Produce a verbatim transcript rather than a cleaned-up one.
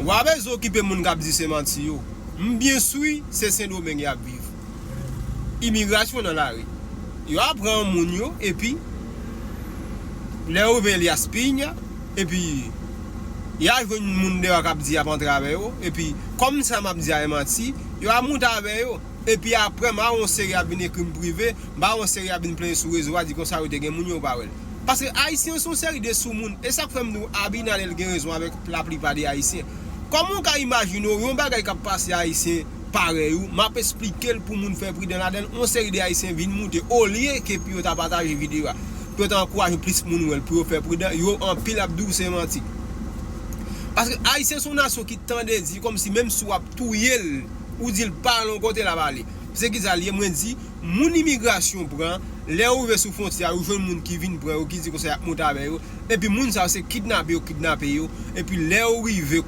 W a bezwen okipe moun k ap di se manti yo. M byen si se Sendomeng y ap viv. Imigrasyon nan lari. Yo a pran moun yo, epi lè yo rive Elías Piña, epi y a jwenn moun deyò k ap di y ap antre avè yo, epi kòm sa m ap di a e manti, yo a monte avè yo. Epi apre, m a wè yon seri ap vin ekri m prive, m a wè yon seri ap vin plenyen sou rezo a, di konsa yo te gen moun yo pa wè l. Paske Ayisyen se yon seri de soumoun. E sa k fè m di w Abinader gen rezon avèk laplipa de Ayisyen. Kòman w ka imajine w yon bagay k ap pase Ayisyen parèy ou, m ap esplike l pou moun fè pridan ladan l, yon seri de Ayisyen vin moute olye ke pou yo ta pataje videyo a, pou yo ta ankouraje plis moun wè l, pou yo fè pridan, yo anpil ap di w se manti. Paske Ayisyen se yon nasyon ki tande di kòmsi menm si w ap touye l, ou di l pa al yon kote, l ap ale. Se kisa l ye? Mwen di, moun imigrasyon pran, lè yo rive sou fwontyè a, yo jwenn moun ki vin pran yo, ki di konsa y ap monte avè yo, epi moun sa yo se kidnape yo kidnape yo, epi lè yo rive